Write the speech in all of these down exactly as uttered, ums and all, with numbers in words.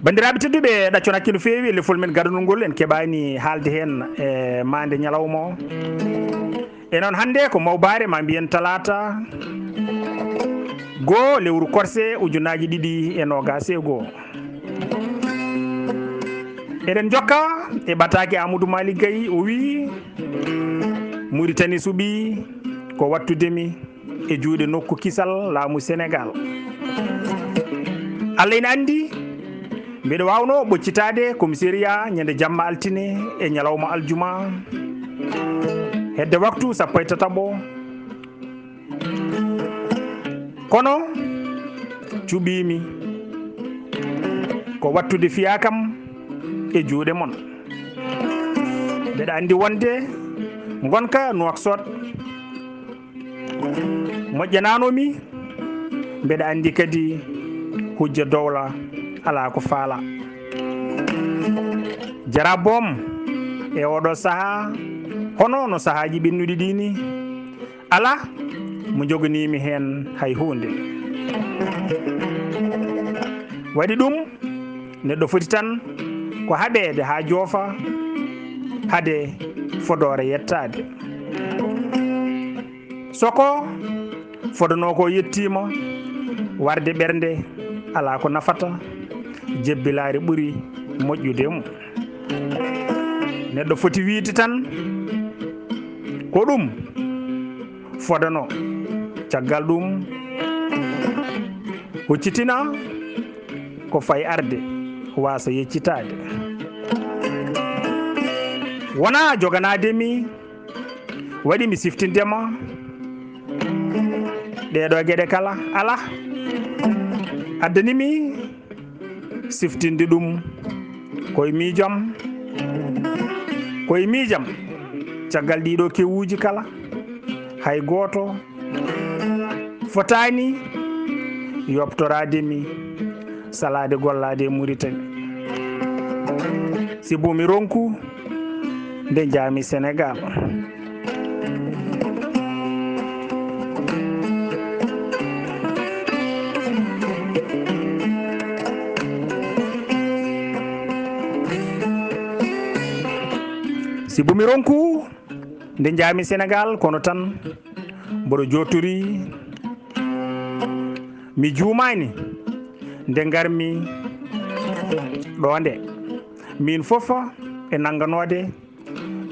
Banndiraaɓe tedduɓe, ɗaccon hakkille no feewi e lefol men gadanol ngol, en keɓaani haalde heen e maande ñalawma o. E noon hannde ko mawbaare, ma mbiyen talaata goo lewru korse ujunaaji ɗiɗi e noogaas e goo. Eɗen njokka e ɓataake Amadou Malick Gaye, o wii, Muritani suɓii ko wattude mi e juuɗe nokku kisal laamu Senegaal. Allah ina anndi, mbeɗa waawnoo ɓoccitaade komiseriya ñande jamma altine e ñalawma aljuma hedde waktu sappo e tataɓo. Kono cuɓiimi ko wattude fiyaa kam e juuɗe mon. Mbeɗa anndi wonde ngonka Nouakchott moƴƴanaano mi, mbeɗa anndi kadi hujja dowla alaa ko faala. Jaraboom e oɗo sahaa, hono no sahaaji ɓennuɗi ɗi ni, alaa mo joganii mi heen hay huunde. Waɗi ɗum, neɗɗo foti tan ko haɓeede haa joofa, hade fodoore yettaade. Soko fodanoo ko yettiima, warde ɓernde alaa ko nafata, jebbilaare ɓuri moƴƴude e mum. Neɗɗo foti wiyde tan ko ɗum fodanoo. Caggal ɗum, huccitina ko fayi arde, waasa yeccitaade. Wonaa joganaade mi waɗi mi siftinde ma ɗee ɗoo geɗe kala, alaa. Addani mi siftinde ɗum ko e miijam, ko e miijam, caggal ɗii ɗoo kewuuji kala, hay gooto fotaani yoɓtoraade mi salaade gollaade e Muritani. Sibu mi ronku nde njaami Senegaal. Sibu mi ronku nde njaami Senegaal, kono tan mboɗo jooɗtori, mi juumaani nde ngarmi ɗoo nde. Miin fof e nannganoode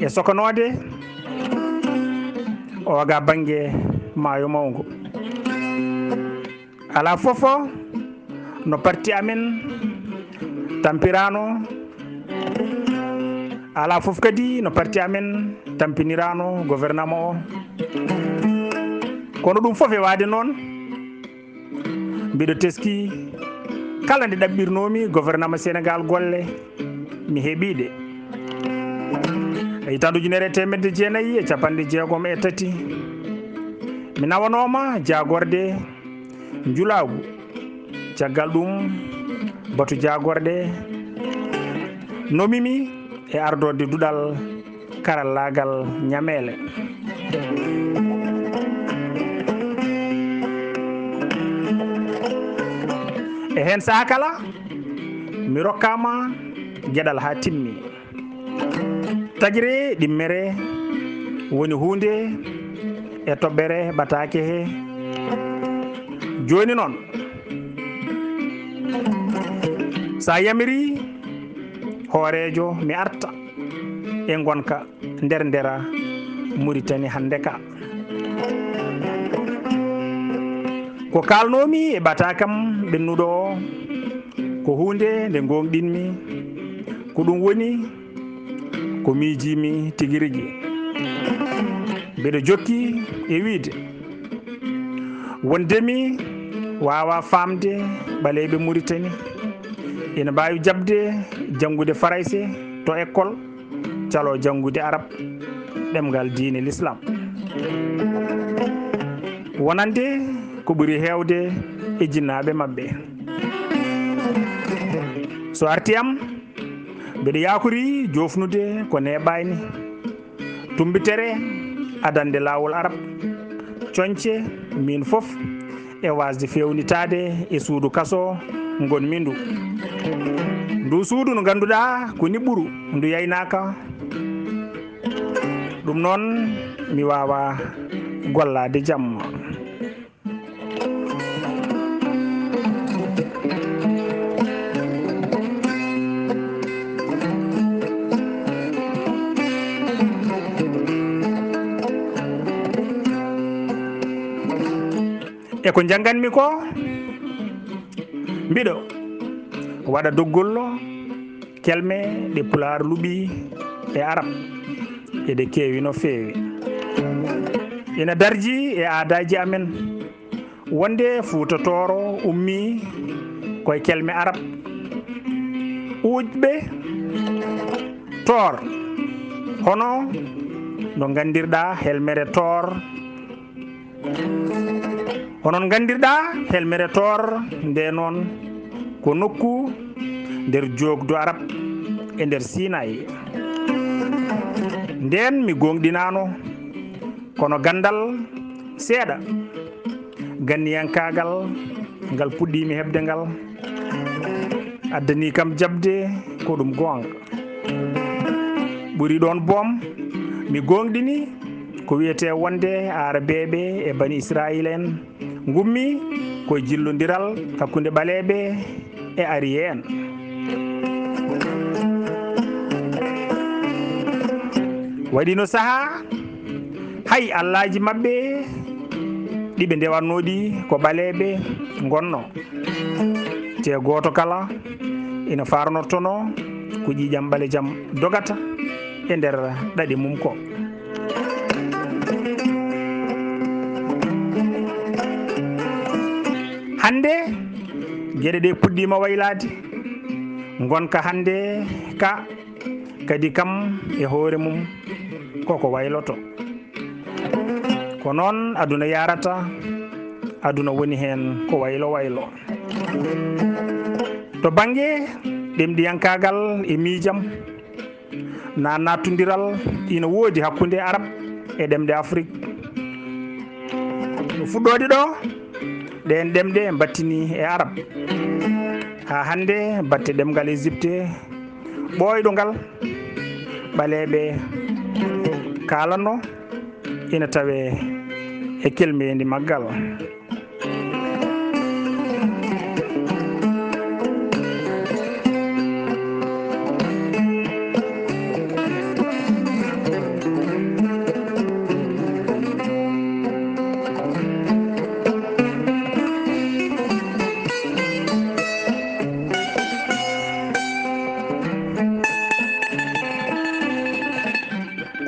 e sokanoode oga bannge maayo mawngo. Alaa fof no parti amen tampiraano, alaa fof kadi no parti amen tampiniraano gouvernement o. Kono ɗum fof e waade noon, mbiɗo teski kala nde ɗaɓɓirnoomi gouvernement Senegaal golle, mi heɓii ɗe. E hitaande ujunere e teemedde jeenayi e capanɗe jeegom e tati, mi nawanooma jaagorde njulaagu. Caggal ɗum, batu jaagorɗe nomii mi e ardorde duɗal karallaagal ñameele. E heen sahaa kala, mi rokkaama geɗal haa timmi. Tagire ɗimmere woni huunde e toɓɓere ɓataake he. Jooni noon, so a yamirii hooreejo, mi arta e ngonka nder ndera Muritani hannde ka. Ko kaalnoomi e ɓataakam ɓennuɗo o, ko huunde nde ngoongɗinmi, ko ɗum woni ko miijiimi tigi rigi. Mbeɗo jokki e wiyde, wonde mi waawaa faamde ɓaleeɓe Muritani ina mbaawi jaɓde janngude Farayse to ekkol, caloo janngude Arab, ɗemngal diine Lislaam, wonande ko ɓuri heewde e jinnaaɓe maɓɓe. So arti am, mbeɗo yaakori joofnude ko neeɓaani. Tumbitere adannde laawol Arab, coñce miin fof e waasde feewnitaade e suudu kaso ngonmi ndu. Ndu suudu ndu ngannduɗaa ko niɓɓuru, ndu yaynaaka. Ɗum noon mi waawaa gollaade jamma. E ko njannganmi ko, mbiɗo waɗa doggollo kelme ɗe Pulaar luɓi e Arab, eɗe keewi no feewi. Ina darji e aadaaji amen. Wonde Fuuta Tooro ummii ko e kelme Arab, uuƴɓe toor, hono no nganndirɗaa helmere toor, hono no nganndirɗaa helmere toor, nde noon ko nokku nder jookdu Arab e nder Siinaay. Ndeen mi gooŋɗinaano, kono ganndal seeɗa ganniyankaagal ngal puɗɗiimi heɓde ngal addanii kam jaɓde ko ɗum goonga. Ɓuri ɗoon boom, mi gooŋɗini ko wiyetee wonde Aarabeeɓe e Bani Israayiila en ngummi ko e jillondiral hakkunde ɓaleeɓe e ariyee en. Waɗiino sahaa, hay allaaji maɓɓe ɗi ɓe ndewatnoo ɗi ko ɓaleeɓe ngonnoo. Te gooto kala ina faarnortonoo ko ƴiiƴam ɓalejam dogata e nder ɗaɗi mum ko. Hannde, geɗe ɗe puɗɗiima waylaade. Ngonka hannde ka kadi kam e hoore mum koko wayloto. Ko noon aduna yarata, aduna woni heen ko waylo waylo. To bannge ɗemɗiyankaagal e miijam, na nattondiral ina woodi hakkunde Arab e ɗemɗe Afrik. No fuɗɗoode ɗo, ɗeen ɗemɗe mbattini e Arab. Haa hannde, batte ɗemngal Egypte ɓooyɗo ngal, ɓaleeɓe kaalanno, ina tawee e kelmeendi maggal.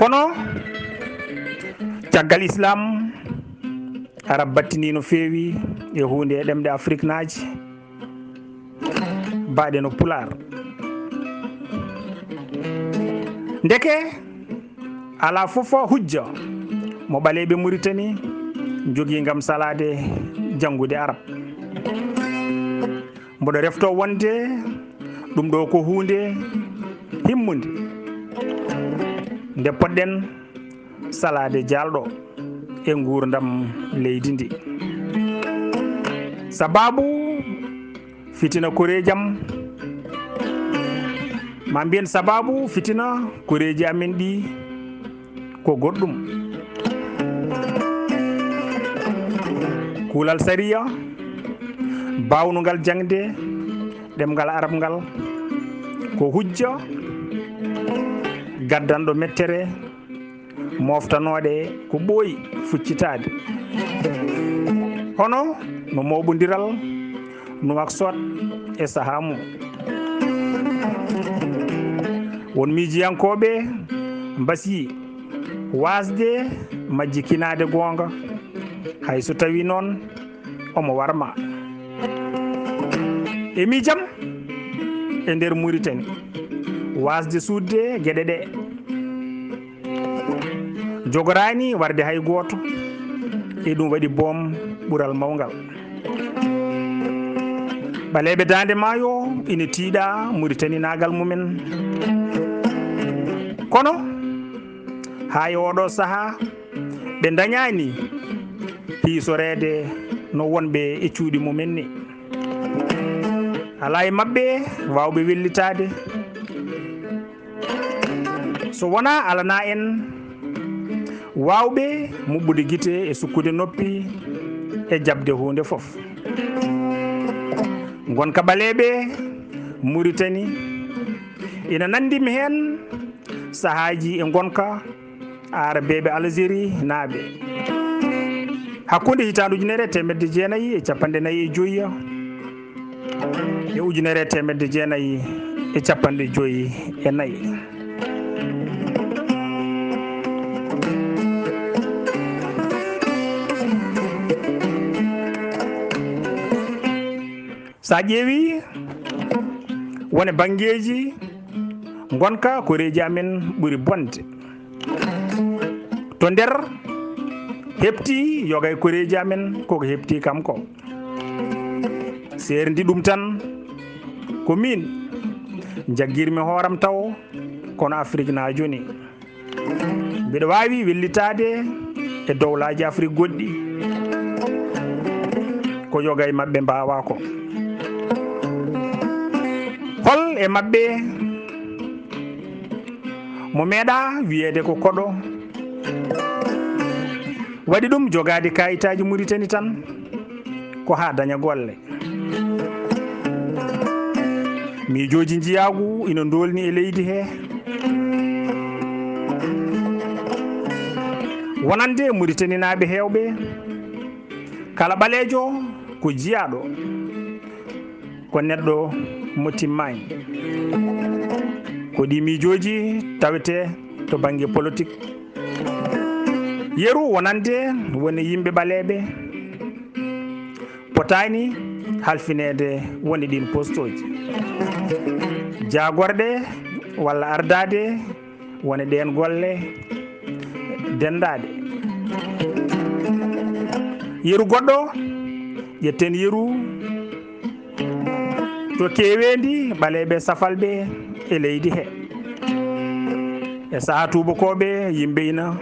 Kono caggal Islaam, Arab battini no feewi e huunde e ɗemɗe Afriknaaji, baaɗe no Pulaar. Ndeke alaa fof hujja mo ɓaleeɓe Muritani njogii ngam salaade janngude Arab. Mboɗo refto wonde ɗum ɗo ko huunde himmunde nde poɗɗen salaade jaalɗo e nguurndam leydi ndi. Sabaabu fitina koreejam, ma mbiyen sabaabu fitina koreeji amen ɗi ko goɗɗum. Kuulal sariya, baawnungal jaŋde ɗemngal Arab ngal, ko hujja gaddanɗo mettere moftanooɗe ko ɓooyi fuccitaade. Hono no mooɓondiral Nuwaksoot e sahaa mum. Won miijiyankooɓe mbasiyii waasde majjikinaade goonga, hay so tawii noon omo warma. E miijam, e nder Muritani, waasde suuɗde geɗe ɗe jogoraani warde hay gooto, e ɗum waɗi boom ɓural mawngal. Ɓaleeɓe Daande Maayo ina tiiɗa Muritaninaagal mumen. Kono, haa e ooɗoo sahaa, ɓe ndañaani piisoreede no wonɓe e cuuɗi mumen ni. Alaa e maɓɓe waawɓe wellitaade. So wonaa alanaa en waawɓe muɓɓude gite e sukkude noppi e jaɓde huunde fof. Ngonka ɓaleeɓe Muritani ina nanndi mi heen sahaaji e ngonka Aarabeeɓe Algérie naaɓe. Hakkunde hitaande ujunere e teemedde jeenayi e cappanɗe nayi e joy e ujunere e teemedde jeenayi e cappanɗe joy e nayi. So a ƴeewi wone banngeeji ngonka koreeji amen ɓuri bonde. To nder heɓti yoga e koreeji amen koko heɓti kam ko. Seerndi ɗum tan ko miin njaggirmi hooram tawo kono Afrik na joni. Mbiɗa waawi wellitaade e dowlaaji Afrik goɗɗi ko yoga e maɓɓe mbaawaa ko. Hol e maɓɓe mo meeɗaa wiyeede ko koɗo waɗi ɗum jogaade kaayitaaji Muritani tan ko haa daña golle? Miijooji njiyaagu ina ndoolni e leydi he. Wonande Muritaninaaɓe heewɓe, kala ɓaleejo ko jiyaaɗo, ko neɗɗo mo timmaani. Ko ɗi miijooji tawetee to bannge politik. Yeru wonande woni yimɓe ɓaleeɓe potaani halfineede woni ɗiin postooji. Jaagorɗe walla ardaade woni ɗeen golle denndaaɗe. Yeru goɗɗo, ƴetten yeru to keeweendi ɓaleeɓe safalɓe e leydi he. E sahaa tuubakooɓe, yimɓe ina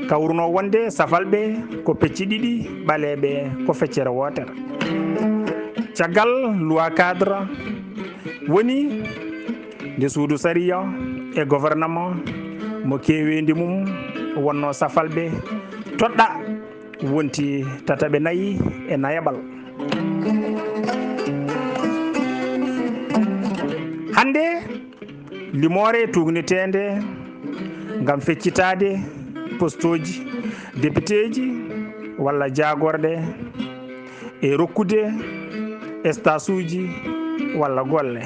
kawruno wonde safalɓe ko pecce ɗiɗi, ɓaleeɓe ko feccere wootere. Caggal loi cadre woni nde suudu sariya e gouvernement mo keeweendi mum wonno safalɓe toɗɗa wonti tataɓe nayi e nayaɓal. Hannde limoore tuugneteende ngam feccitaade postooji depiteeji walla jaagorɗe e rokkude estasuuji walla golle.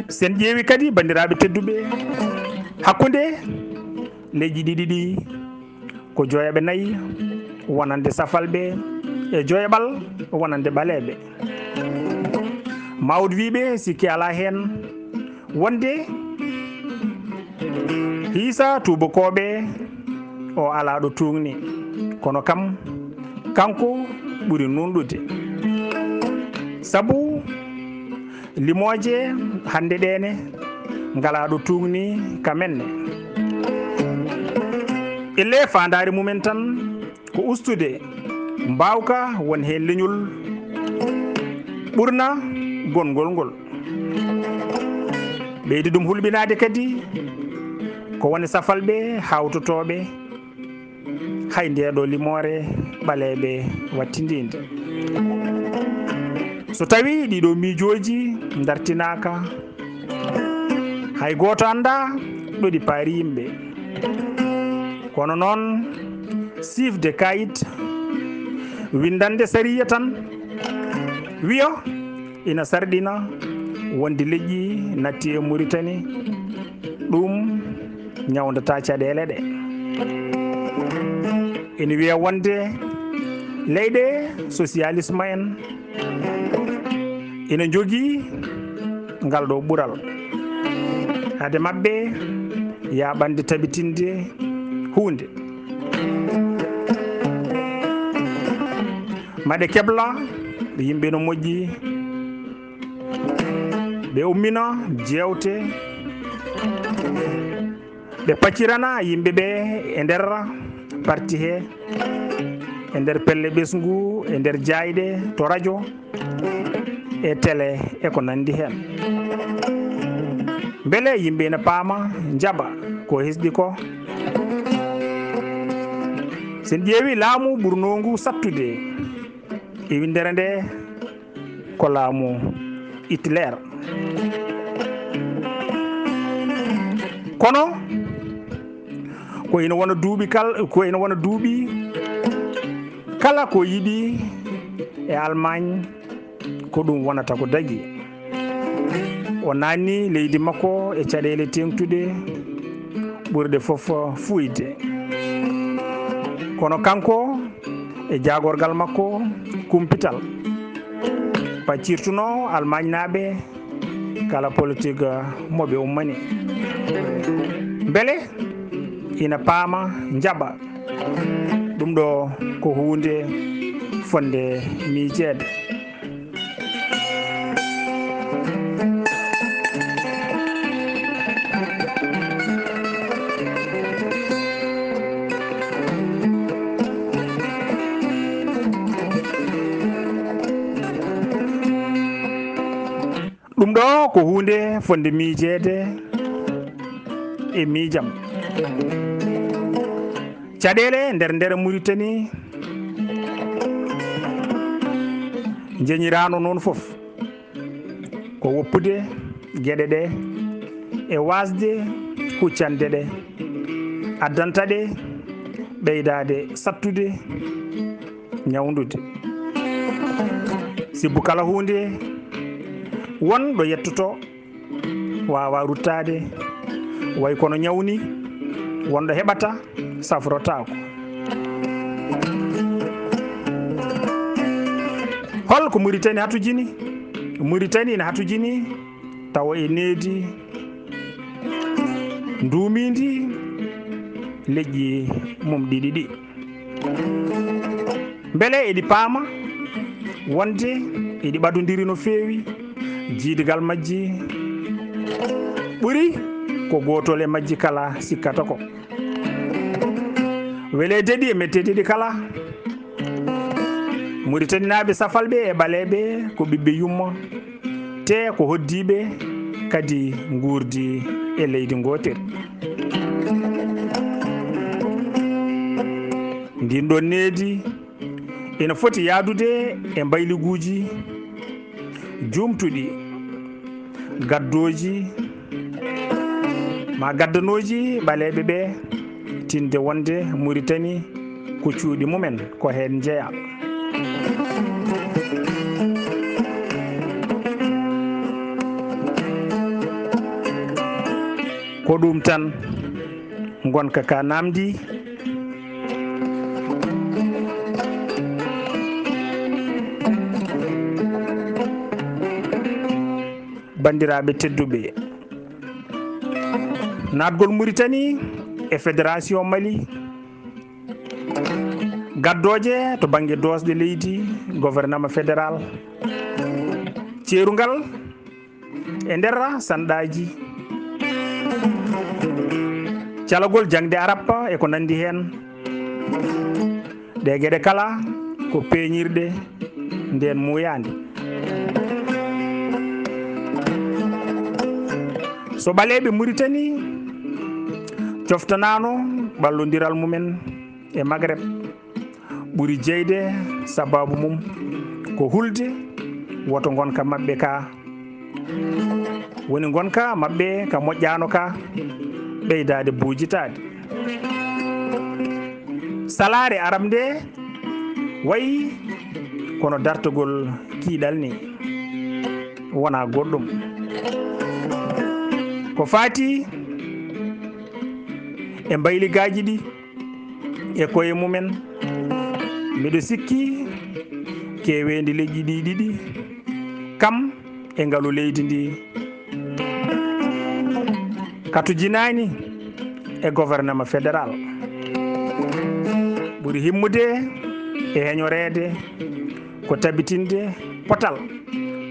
Sen ƴeewi kadi, banndiraaɓe tedduɓe, hakkunde leƴƴi ɗiɗi ɗi, ko joyaɓe nayi wonande safalɓe e joyaɓal wonande ɓaleeɓe. Mawɗo wiiɓe sikki alaa heen wonde hiisa tuubakooɓe o alaa ɗo tuugni, kono kam kanko ɓuri nuunɗude. Sabu limooje hannde ɗeene ngalaa ɗo tuugni ka men ne. Ellee faandaare mumen tan ko ustude mbaawka won heen leñol ɓurna gongol ngol. Ɓeydi ɗum hulɓinaade kadi ko woni safalɓe hawtotooɓe hay ndeeɗo limoore ɓaleeɓe wattindinde. So tawii ɗiɗo miijooji ndartinaaka, hay gooto anndaa ɗo ɗi paari yimɓe. Kono noon, siifde kayit, winndande sariya tan, wiyo ina sarɗina wonde leƴƴi natti e Muritani, ɗum ñawndataa caɗeele ɗe. Ina wiya wonde Leyɗe sosiyalisma en ina njogii ngal ɗo ɓural. Hade maɓɓe yaaɓande tabitinde huunde. Maɗe kebla, yimɓe no moƴƴi, ɓe ummina jeewte, ɓe paccirana yimɓe ɓe e nder parti he, e nder pelle ɓesngu, e nder jaayɗe, to rajo, e tele, e ko nanndi heen. Mbele yimɓe ina paama, njaɓa ko hesɗi ko? So en ƴeewi laamu ɓurnoongu sattude e winndere nde, ko laamu Hitler. Kono ko ina wona duuɓi kal-, ko ina wona duuɓi kala ko yiɗi e Allemagne, ko ɗum wonata ko dagi. O naanni leydi makko e caɗeele teeŋtuɗe ɓurɗe fof fuuyde. Kono kanko e jaagorgal makko kumpital, paccirtuno Almaañnaaɓe kala politik mo ɓe ummani. Mbele ina paama, njaɓa? Ɗum ɗo ko huunde fotnde miijeede. Ɗum ɗo ko huunde fotnde miijeede e miijam. Caɗeele nder nder Muritani njeñiraano noon fof. Ko woppude geɗe ɗe e waasde huccande ɗe, addanta ɗe ɓeydaade sattude, ñawndude. Sibu kala huunde won ɗo yettoto, waawa ruttaade, way kono ñaw ni, won ɗo heɓata, safrotaako. Hol ko Muritani hatujini? Muritani ina hatujini tawa e needi nduumiindi leƴƴi mum ɗiɗi ɗi. Mbele eɗi paama wonde eɗi ɓadondiri no feewi? Jiidigal majji ɓuri ko gootol e majji kala sikkata ko. Weleede ɗi e metteede ɗi kala, Muritaninaaɓe safalɓe e ɓaleeɓe ko ɓiɓɓe yumma, te ko hoddiiɓe kadi nguurdi e leydi ngootiri. Ndin ɗon needi ina foti yahdude e mbayliguuji juumtuɗi, gaddooji, maa gaddanooji ɓaleeɓe ɓe, tinde wonde Muritani ko cuuɗi mumen, ko heen njeyaa. Ko ɗum tan, ngonka ka naamndi. Banndiraaɓe tedduɓe, naatgol Muritani e Fédération Mali, gaddooje to bannge doosɗe leydi, gouvernement fédéral, ceerungal e nder sanɗaaji, calagol jaŋde arab e ko nanndi heen. Ɗee geɗe kala ko peeñirɗe ndeen muuyaande. So ɓaleeɓe Muritani coftanaano ɓallondiral mumen e Magreb, ɓuri jeyde sabaabu mum ko hulde woto ngonka maɓɓe ka, woni ngonka maɓɓe ka moƴƴaano ka ɓeydaade buujitaade. Salaare arab nde wayi kono dartagol kiiɗal ni, wonaa goɗɗum. Ko faati e mbayligaaji ɗi e koye mumen, miɗo sikki keeweendi leƴƴi ɗi ɗiɗi, kam e ngalu leydi ndi, katujinaani e gouvernement fédéral. Ɓuri himmude e heñoreede ko tabitinde potal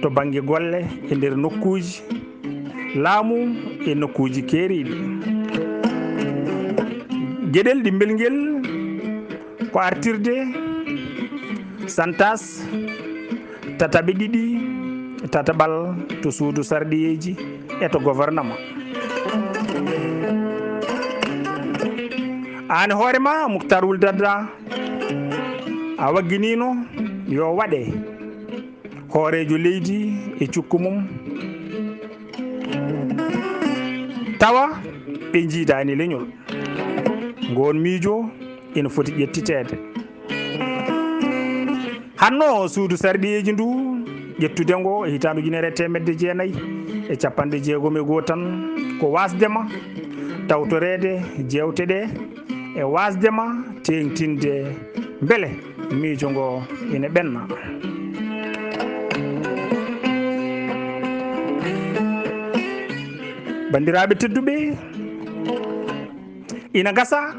to bannge golle e nder nokkuuji laamu e nokkuuji keeriiɗi. Geɗel ɗimmel ngel ko artirde santas tataɓe ɗiɗi tataɓal to suudu sarɗiyeeji e to gouvernement. Aan hoore ma, Muktar Wul Dadda, a wagginiino yo waɗe hooreejo leydi e cukko mum, tawa ɓe njiidaani leñol. Ngoon miijo ina foti ƴettiteede. Hanno suudu sarɗiyeeji ndu, ƴettude ngo e hitaande ujunere e teemedde jeenayi e capanɗe jeegom e goo tan, ko waasde ma tawtoreede jeewte ɗe e waasde ma teeŋtinde mbele miijo ngo ina ɓenna. Banndiraaɓe tedduɓe, ina gasa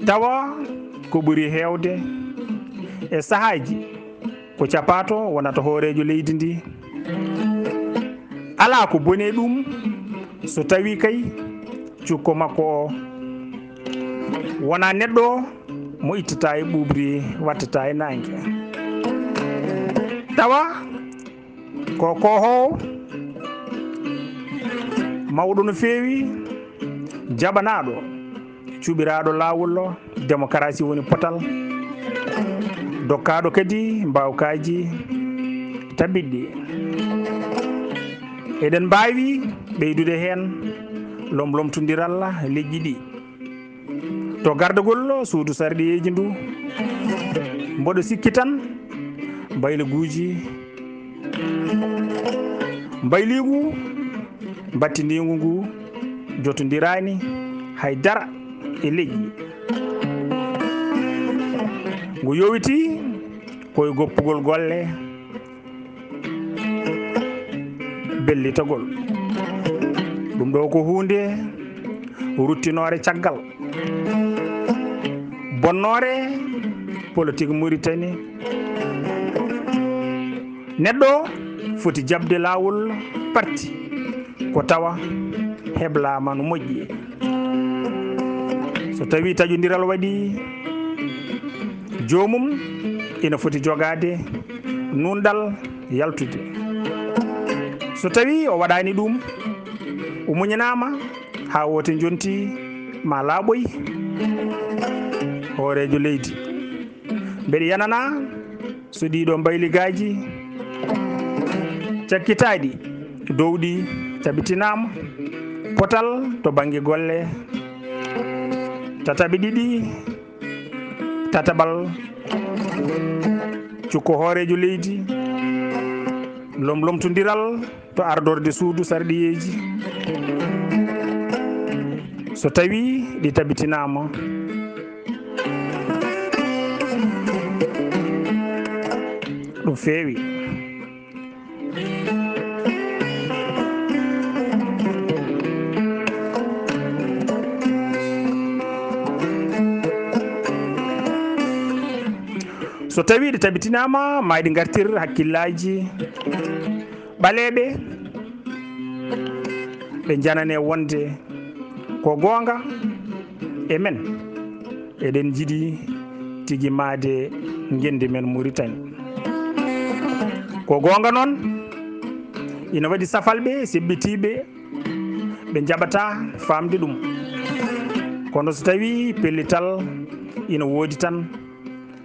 tawa ko ɓuri heewde e sahaaji ko capaato wonata hooreejo leydi ndi. Alaa ko boni e ɗum so tawii kay cukko makko o wonaa neɗɗo mo ittata e ɓuuɓri, wattata e naange. Tawa ko koohoowo mawɗo no feewi, jaɓanaaɗo, cuɓiraaɗo laawol, demokarasi woni potal, dokkaaɗo kadi mbaawkaaji tabitɗi. Eɗen mbaawi ɓeydude heen lomlomtondiral leƴƴi ɗi. To gardagol suudu sarɗiyeeji ndu, mboɗo sikki tan mbayliiguuji, mbayliigu mbattindiingu ngu jotondiraani hay dara e leƴƴi. Ngu yowitii ko e goppugol golle bellitagol. Ɗum ɗo ko huunde ruttinoore caggal, bonnoore politik Muritani. Neɗɗo foti jaɓde laawol parti ko tawa heblaama no moƴƴi. So tawii taƴondiral waɗii, joomum ina foti jogaade nuunɗal yaltude. So tawii o waɗaani ɗum, o muñanaama haa woote njonti ma laaɓoy, hooreejo leydi. Mbeɗa yanana so ɗiɗo mbayliigaaji cakkitaaɗi dowɗi tabitinaama, potal to bannge golle tataɓe ɗiɗi, tataɓal cukko hooreejo leydi, lomlomtondiral to ardorde suudu sarɗiyeeji, so tawii ɗi tabitinaama. Ɗum feewi. So tawii ɗi tabitinaama, ma ɗi ngartir hakkillaaji ɓaleeɓe, ɓe njanane wonde ko goonga e men, eɗen njiɗi tigi maayde ngenndi men Muritani. Ko goonga noon, ina waɗi safalɓe seɓɓitiiɓe ɓe njaɓata faamde ɗum. Kono so tawii pellital ina woodi tan,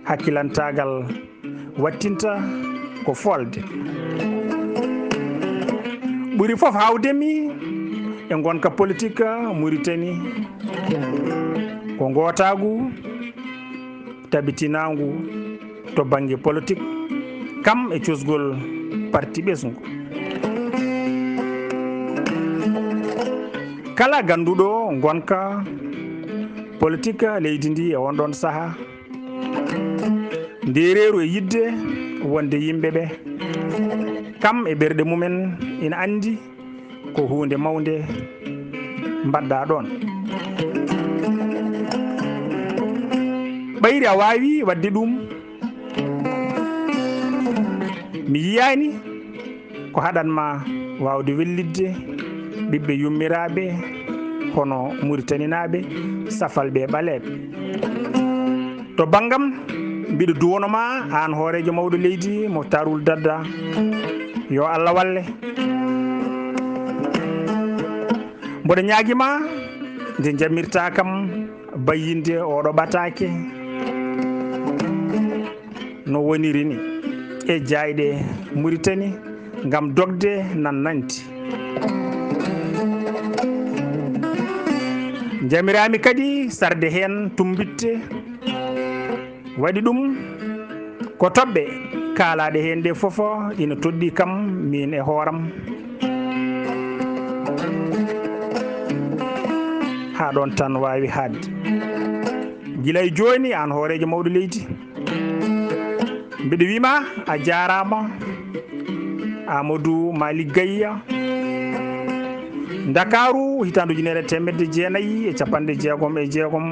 hakkilantaagal wattinta ko foolde. Ɓuri fof haawdemi e ngonka politik Muritani ko ngootaagu tabitinaangu to bannge politik, kam e cosgol parti ɓesngu. Kala gannduɗo ngonka politik leydi ndi e on ɗon sahaa, Ndeereeru e yiɗde wonde yimɓe ɓe, kam e ɓerɗe mumen ina anndi ko huunde mawnde mbaɗɗaa ɗoon. Ɓayri a waawi waɗde ɗum? Mi yiyaani ko haɗat ma waawde wellitde ɓiɓɓe yummiraaɓe hono Muritaninaaɓe, safalɓe e ɓaleeɓe. To banngam, mbiɗo duwono ma, aan hooreejo mawɗo leydi, Moctar Wul Dadda, yo Allah walle. Mboɗo ñaagi ma nde jamirta kam bayyinde oɗo ɓataake no woniri ni e jaayɗe Muritani ngam dogde nan nanti. Jamiraami kadi sarde heen tumbitte. Waɗi ɗum ko toɓɓe kaalaaɗe heen ɗe fof ina toɗɗii kam miin e hooram. Haa ɗoon tan waawi haaɗde. Gila e jooni, aan hooreejo mawɗo leydi, mbiɗo wiy ma a jaaraama, Amadou Malick Gaye. Ndakaaru, hitaande ujunere e teemedde jeenayi e capanɗe jeegom e jeegom.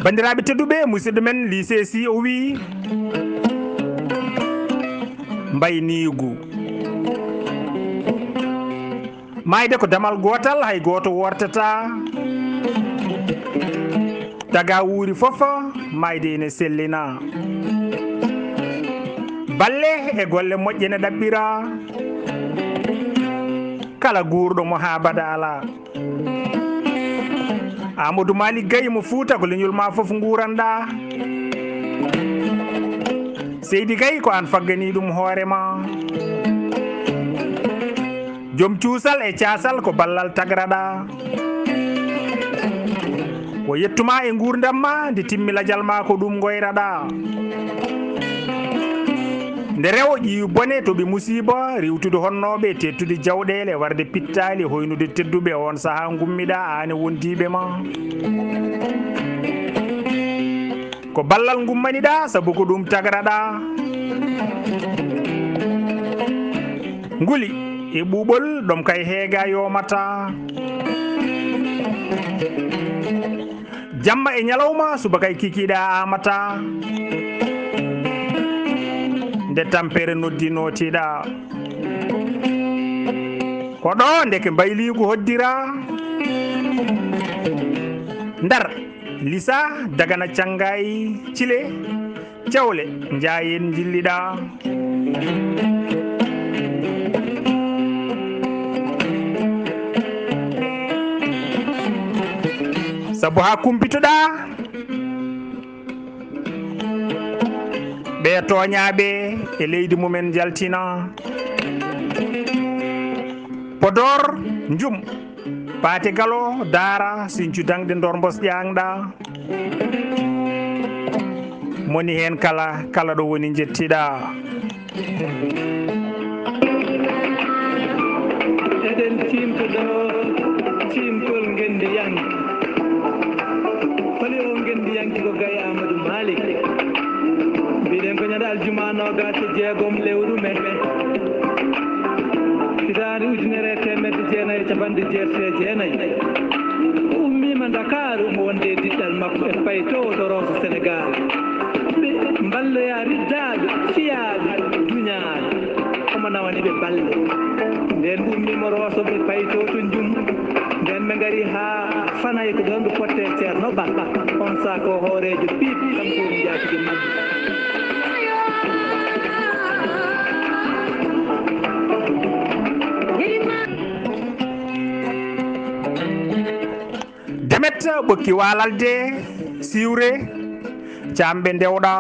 Banndiraaɓe tedduɓe, musidɗo men Lycée Sy o wiyi, mbayniigu. Maayde ko damal gootal, hay gooto wortataa. Tagaa wuuri fof, maayde ene sellina. Balle e golle moƴƴe ne ɗaɓɓira. Kala guurɗo mo haa bada alaa. Amadou Malick Gaye mo Fuuta, ko leñol ma fof nguuranɗaa. Seydi Gaye, ko aan faggani ɗum hoore ma. Joom cuusal e caasal, ko ballal tagraɗaa. Ko yettuma e nguurndam ma, nde timmi lajal ma, ko ɗum ngoyraɗaa. Nde rewo ƴiwi bone, toɓi musiba, riiwtude honnooɓe, teettude jawɗeele, warde pittaali, hoynude tedduɓe, oon sahaa ngummiɗaa, aan e wondiiɓe ma. Ko ballal ngummaniɗaa, sabu ko ɗum tagraɗaa. Nguli e ɓuuɓol, ɗom kay heega yoomataa. Jamma e ñalawma, subaka e kikiiɗe a amata. Nde tampere noddi nootiiɗa. Ko ɗo ndeke mbayliigu hoddira. Ndar, Lisa, Dagana, Canngaay, Cile, Cawle, Njaayeen njilliɗa. Sabu haa kumpitoɗa, ɓe tooñaaɓe e leydi mumen njaltina. Podor, Njum, Paate Galo, Daara, Sincu, Daŋde, Ndor, Mbos, Ƴaŋɗa. Moni heen kala, kala ɗo woni njettiɗa. Eɗen ciimta ɗo ciimtol ngenndiyanke. Holi o ngenndiyanke? Ko Gaye Amadou Malick. Mbiɗen ko ñande aljuma noogaas e jeegom lewru me. Hitaande ujunere e teemedde jeenayi e capanɗe jeetati e jeenayi. O ummiima Ndakaaru, mo wonde e diɗɗal makko e payto to Rooso Senegaal. Ɓe mballoya riddaaɓe, fiyaaɓe, duñaaɓe. Omo nawani ɓe balle. Nden ɓe ummiima Rooso, ɓe payto to Njum. Nden ɓe ngari haa Fanay, ko ɗoon ɓe potte Ceerno Ba. On saaka o hooreejo Piip, kanko woni njaatige maɓɓe. Demet ɓokki waalalde, siwre, caamɓe ndewɗa.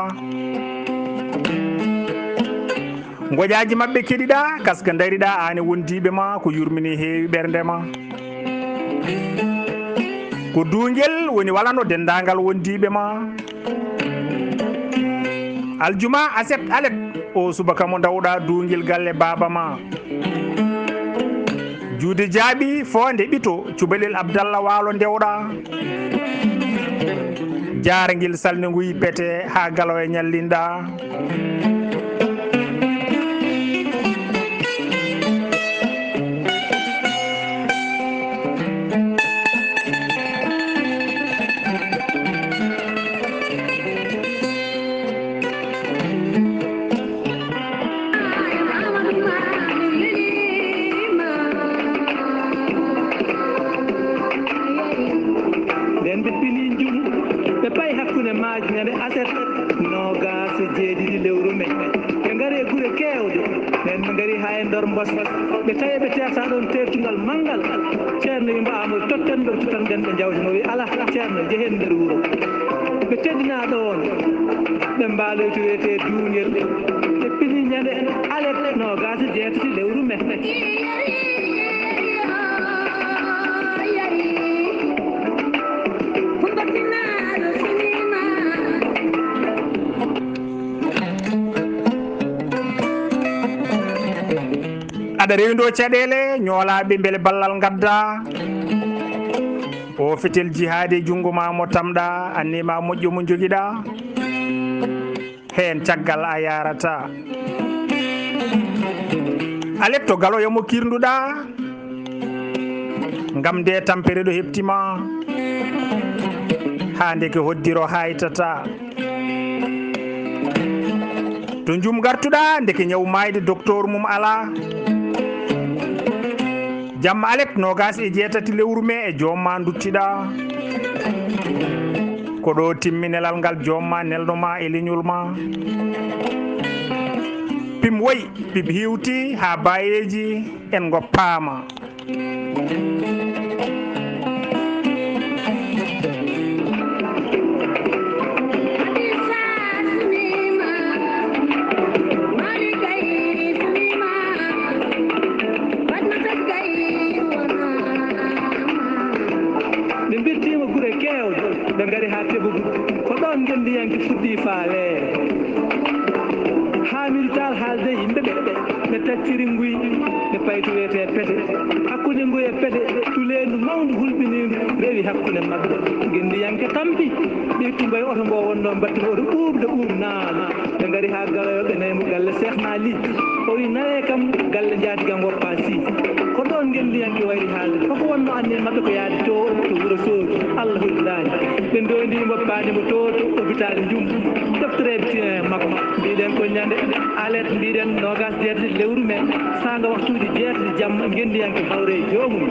Ngoƴaaji maɓɓe keɗiɗa, kaska ndariɗa, aan e wondiiɓe ma, ko yurmini heewi ɓernde ma. Ko duungel woni walano denndaangal wondiiɓe ma. Aljuma, aset, alet, o subaka mo ndawɗa duungel galle baaba ma. Juude jaaɓi, foonde ɓito, cubalel Abdalla Waalo ndewɗa. Jaarngel salnde nguy pete haa galo e ñallinɗa. Nden ɓe pini Njum, ɓe payi hakkunde maaji ñande aset noogaas e jeeɗiɗi lewru me. Ɓe ngari e gure keewɗe, nden ɓe ngari haa e Ndor Mbos. Ɓe tawi ɓe teerta ɗoon teertungal manngal. Ceerno wii mbo Amadou, totten ɗo, totten ɗen ɓe njawti. Mo wii, "Alaa, Ceerno, njehen nder wuro." Ɓe teddina ɗoon, ɓe mbaaloy to wiyetee Duungel. Ɓe pini ñande alet noogaas e jeetati lewru me. Aɗa rewndo caɗeele ñoolaaɓe, mbele ballal ngadda. O fetel jihaade junngo ma mo tamɗa, anni ma moƴƴo mo njogiɗa. Heen caggal a yarata. Alet to galoya mo kirnduɗa. Ngam nde tampere ɗo heɓtima. Haa ndeke hoddiro haytata. To Njum gartuɗa, ndeke ñaw maayde doktoor mum alaa. Jamma alet noogaas e jeetati lewru me e joom ma nduttiɗa. Ko ɗo timminelal ngal joom ma nelno ma e leñol ma. Pim woy, pim hiwti haa baayeeji en ngoppaama. Ɓe mbirtiima gure keewɗe, ɓe ngari haa Tebugu. Ko ɗoon ngenndiyanke fuɗɗi faaleede. Haamidu Taal haalde e yimɓe ɓe, ɓe tacciri nguy, ɓe payi to wiyetee Pete. Hakkunde nguy e Pete, tuleendu mawndu hulɓiniindu rewi hakkunde maɓɓe. Ngenndiyanke tampi, ɓe itti mbayi oto mbo wonnoo mbattiri oto ɓuuɓde ɓuuɓnaandu. Ɓe ngari haa Galoyo, ɓe nawi mo galle Seex Maali. O wi, "Nawee kam galle njaatiga ngoppa si." Ko ɗoon ngenndiyanke wayri haalde. Koko wonnoo anniya maɓɓe ko yahde to, to Wuro Soogi. Allah holliraani. Ɓe ndo- Mbiɗen ko ñande alet, mbiɗen nogas jeetati lewru me, saanga waxtuuji jeetati jamma, ngenndiyanke hawre e joomum.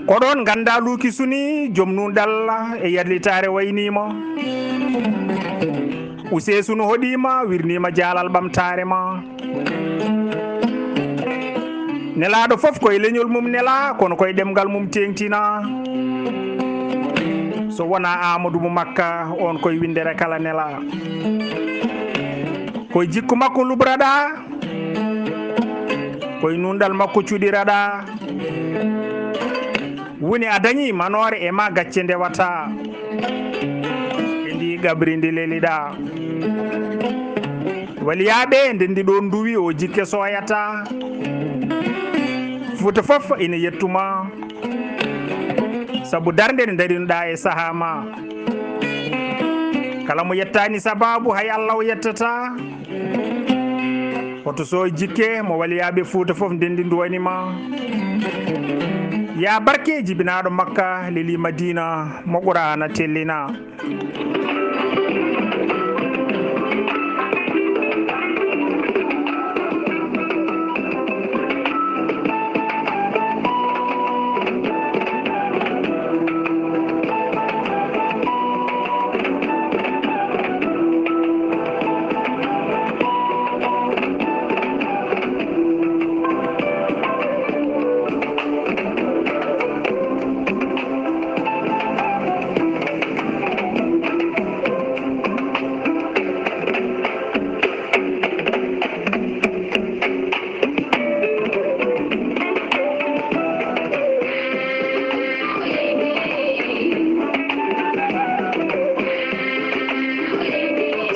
Ko ɗoon nganndaa luuki suni, joom nunɗal e yallitaare wayniima. Usee sunu hoɗiima, wirniima jaalal ɓamtaare ma. Nelaaɗo fof koye leñol mum nelaa, kono koye ɗemngal mum teeŋtinaa. So wonaa Aamadu mo Makka, oon koye winndere kala nelaa. Koye jikku makko lubraɗaa, koye nunɗal makko cuɗiraɗaa. Woni a dañii manoore e ma gacce ndewata. E ndi gabri ndi leliɗaa. Waliyaaɓe ndenndi ɗoon nduwi o jikke sooyata. Fuuta fof ina yettuma. Sabu darnde nde darinoɗaa e sahaa ma. Kala mo yettaani sabaabu hay Allah o yettata. Hoto so jikke mo waliyaaɓe Fuuta fof ndenndi nduwani ma. Ya barke jibinaaɗo Makka leli Madina mo Qur'aana tellina.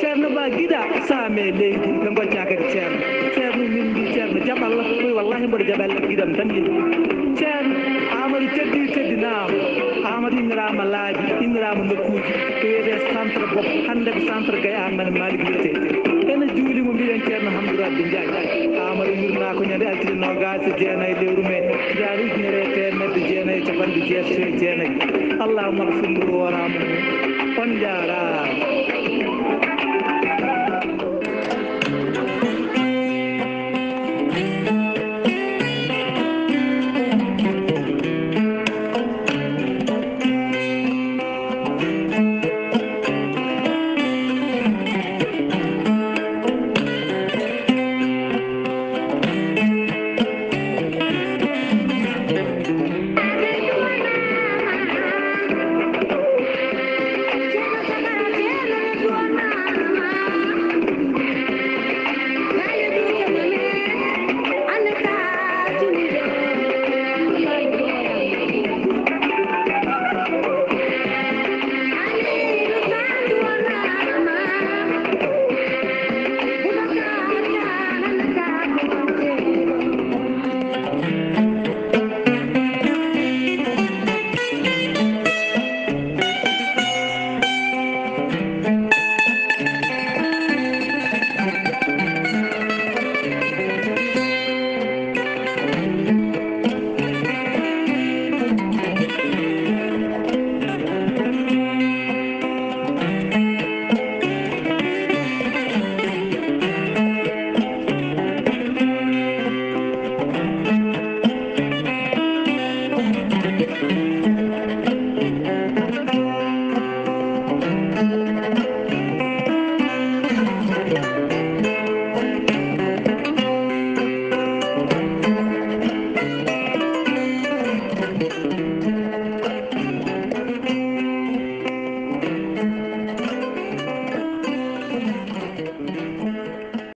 Ceerno Ba Gida, saame leydi, ɓe ngojja kadi Ceerno. Ceerno min mbi Ceerno jaɓalla, koy wallahi mboɗo jaɓalla Gidam tan yimɓe. Ceerno Amadou teddi teddinaama. Amadou inniraama laabi, inniraama nokkuuji. Ko wiyetee centre bopp, hannde ko centre Gaye Amadou Malick wiyetee. Ene juuli mo mbiɗen Ceerno Hamdou Rabbi Ndiaye. Amadou yurnaa ko ñande altine noogaas e jeenayi lewru mee, hitaande ujunere e teemedde jeenayi e capanɗe jeetati e jeenayi. Allahumma ghfir lahu warhamhu. On njaaraama.